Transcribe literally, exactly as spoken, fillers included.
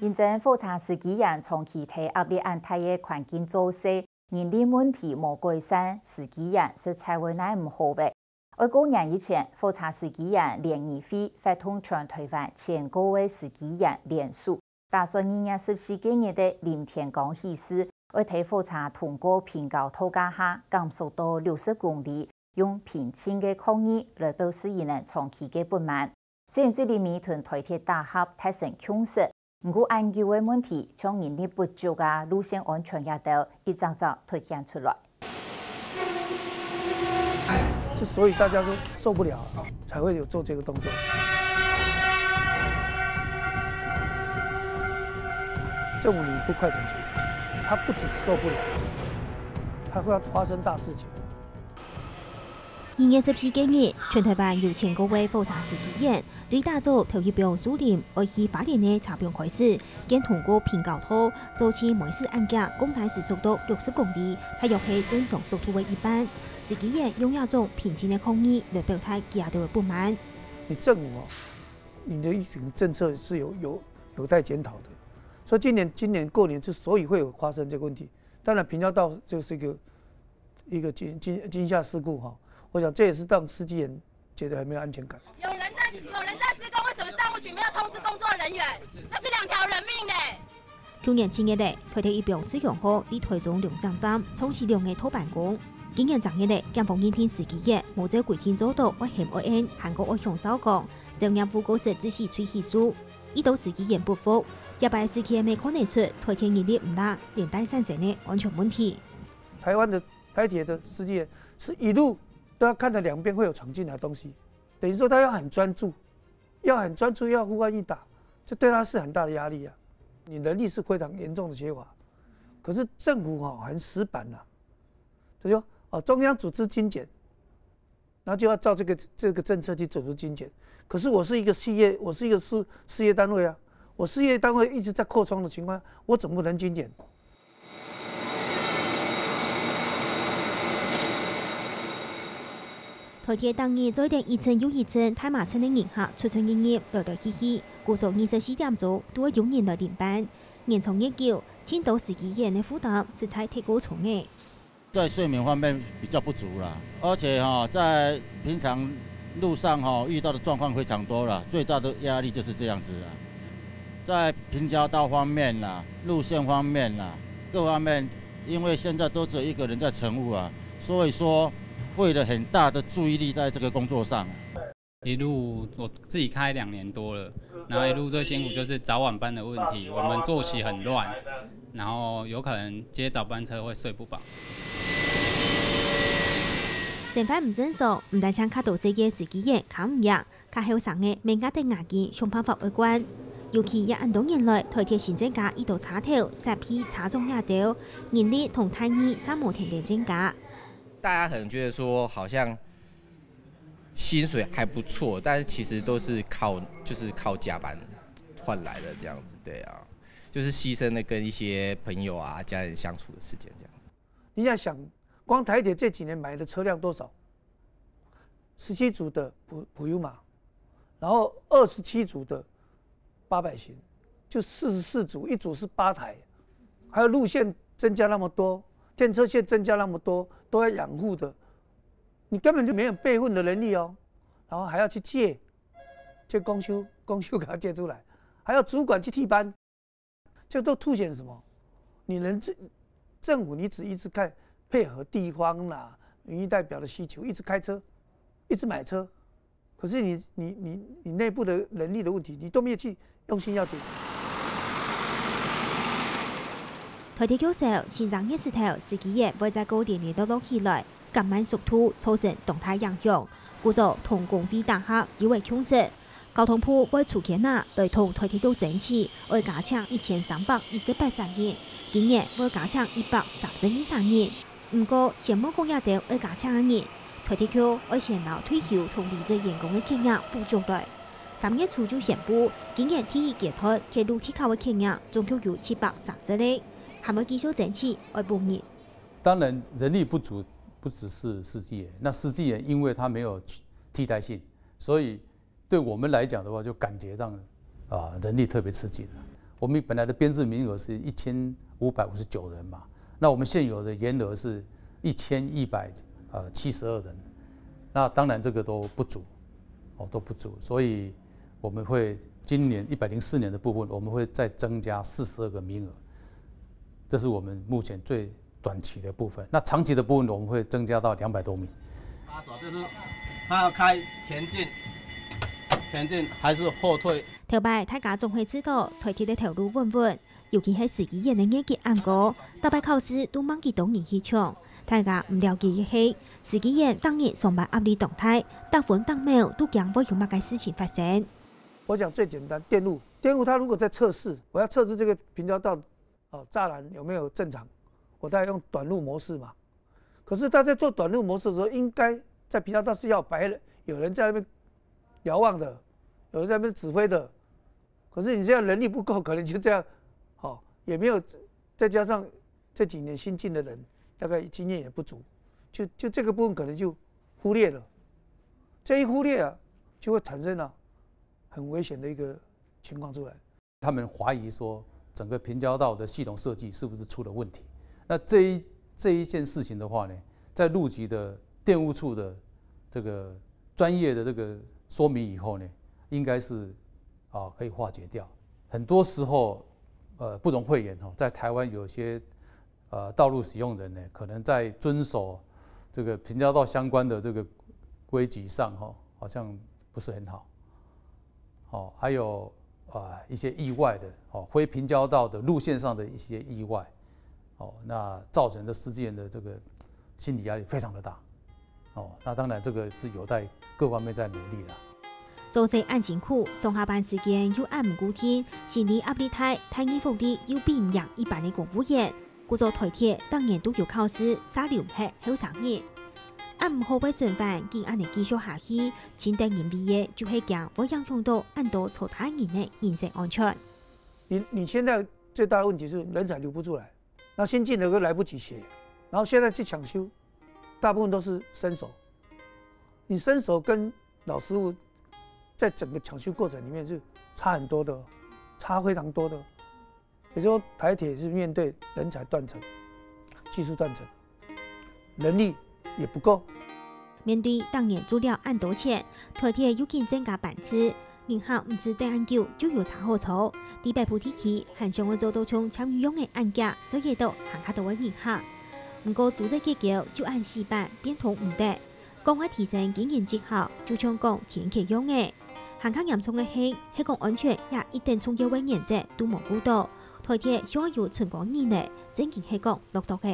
因為火車司機員長期在壓力恁大个環境做事，人力問題無改善，司機員實在會耐毋何个。愛過年以前，火車司機員聯誼會發動全台灣千個个司機員聯署，打算二月十四个日个林添光起事，愛在火車通過平交道架下減速到六十公里，用平靜个抗議來表示佢等長期个不滿。雖然最尾同台鐵打合達成共識，毋過恁久个問題，像人力不足啊、路線安全這兜，一隻隻凸顯出來。之所以大家都受不了，才会有做这个动作。政府你不快点解决，他不只是受不了，他会要发生大事情。二月十四个日，全台湾有千个位火车司机员，對打早頭一枋樹林愛去花蓮个車枋開始，見通過平交道，做起每時恁遽，降低時速到六十公里，大約係正常速度个一半。司機員用這種平靜个抗議來表達佢兜个不滿。你政府哦，你的一整个政策是有有有待检讨的。所以今年今年过年之所以会有发生这个问题，当然平交道就是一个一个惊惊惊吓事故哈，我想这也是让司机人觉得很没有安全感。有人在有人在施工，为什么站务局没有通知工作人员？那是两条人命呢。舊年七月个，台鐵一枋自強號在台中龍井站，撞死兩个大盤工。今年正月个，檢方認定司機員無照規定做到愛喊愛應，還過愛向照講，照業務過失致死罪起訴。一到司機員不服，這擺司機員乜看得出台鐵人力毋罅，連帶產生个安全問題。台湾的台铁的司机员是一路都要看着两边会有闯进来的东西，等于说他要很专注，要很专注，要忽然一打，这对他是很大的压力啊。你人力是非常严重的缺乏，可是政府哈、很死板呐、就说哦中央组织精简，然后就要照这个这个政策去组织精简。可是我是一个企业，我是一个事事业单位啊，我事业单位一直在扩充的情况下，我怎么不能精简？台鐵逐日載等一陣又一陣大麻雀个人客出出入入，來來去去，故所二十四點鐘都會有人來輪班。延長越久，盡多司機員个負擔實在忒過重了。在睡眠方面比较不足啦，而且哈、在平常路上哈、遇到的状况非常多了，最大的压力就是这样子啊。在平交道方面啦、路线方面啦、各方面，因为现在都只有一个人在乘务啊，所以说会了很大的注意力在这个工作上。一路我自己开两年多了，然后一路最辛苦就是早晚班的问题，我们作息很乱，然后有可能接早班车会睡不饱。生活毋正常，毋單淨較多細个司機員扛毋贏，較後生个乜壓等牙根想辦法愛管。尤其這恁多年來，台鐵新增加一道車頭、設備、車長這兜，人力同待遇嗄無天天增加。大家可能觉得说好像薪水还不错，但是其实都是靠就是靠加班换来的这样子，对啊，就是牺牲了跟一些朋友啊、家人相处的时间这样子。你要想，光台铁这几年买的车辆多少？十七组的普普悠玛，然后二十七组的八百型，就四十四组，一组是八台，还有路线增加那么多，电车线增加那么多，都要养护的，你根本就没有备份的能力哦，然后还要去借，借公休，公休给他借出来，还要主管去替班，这都凸显什么？你能政政府你只一直看配合地方啦、民意代表的需求，一直开车，一直买车，可是你你你你内部的能力的问题，你都没有去用心要解决。台鐵局說，新增月時頭，司機員會再過連連落落起來，減慢速度，造成當大影響。故所同工會打合，有个共識。交通部會出錢啊，來同台鐵局爭取，愛加請一千三百一十八儕人，今年會加請一百三十二儕人。毋過，先莫講這兜愛加請个人，台鐵局愛先摎退休同離職員工个缺額補足來。三月初就宣布，今年第一階段鐵路地勤个缺額總共有七百三十个，還會繼續爭取愛補人。当然，人力不足不只是司机员，那司机员因为他没有替代性，所以对我们来讲的话，就感觉上啊人力特别吃紧了。我们本来的编制名额是一千五百五十九人嘛，那我们现有的员额是一千一百呃七十二人，那当然这个都不足，哦都不足，所以我们会今年一百零四年的部分，我们会再增加四十二个名额，这是我们目前最短期的部分。那长期的部分，我们会增加到两百多名。把手就是他要开前进，前进还是后退？头擺大家總會知道台鐵个頭路穩穩，尤其係司機員个業績恁高，逐擺考試都吂幾多人去搶。大家毋了解个係，司機員逐日上班壓力當大，逐分逐秒都驚會有麼个事情發生。我想最簡單，電路，電路它如果在測試，我要測試這個平交道哦柵欄有沒有正常，我大概用短路模式嘛。可是他在做短路模式的時候，應該在平交道是要擺有人在那邊瞭望的，有人在那邊指揮的。可是你現在人力不夠，可能就這樣，好、也沒有，再加上這幾年新進的人，大概經驗也不足，就就這個部分可能就忽略了。這一忽略啊，就會產生了很危險的一個情況出來。他们怀疑说，整个平交道的系统设计是不是出了问题？那这一这一件事情的话呢，在陆籍的电务处的这个专业的这个说明以后呢，应该是啊可以化解掉。很多时候，呃，不容讳言哈，在台湾有些呃道路使用人呢，可能在遵守这个平交道相关的这个规矩上哈，好像不是很好。哦，还有啊、呃、一些意外的哦，非平交道的路线上的一些意外，哦，那造成的司机员的这个心理压力非常的大。哦，那当然这个是有待各方面在努力了。做事恁辛苦，上下班時間又恁毋固定，心理壓力大，體力福利又比毋贏一般个公務員。故所台鐵逐年都有考試，煞留毋核後生人。恁毋好个循環，竟恁呢繼續下去，真得人畏个就係驚會影響到恁多坐車人个人身安全。你你現在最大的問題是人才留不出來，那新進的又來不及學，然後現在去搶修，大部分都是生手。你生手跟老師傅在整個搶修過程裡面是差很多的，差非常多的。也就是說，台鐵是面對人才斷層、技術斷層，人力也不夠。面對逐年做了恁多錢，台鐵又緊增加班次，人客毋使等恁久就有車好坐。在北部地區，還想愛做到像捷運樣个恁遽，做得到還較多个人客。毋過組織結構就恁死板，變通毋得。講愛提升經營績效，就像講天譴樣个。還較嚴重个係，係講安全也一等重要个原則都無顧到。台鐵想愛有成功人呢，正經係講落毒个。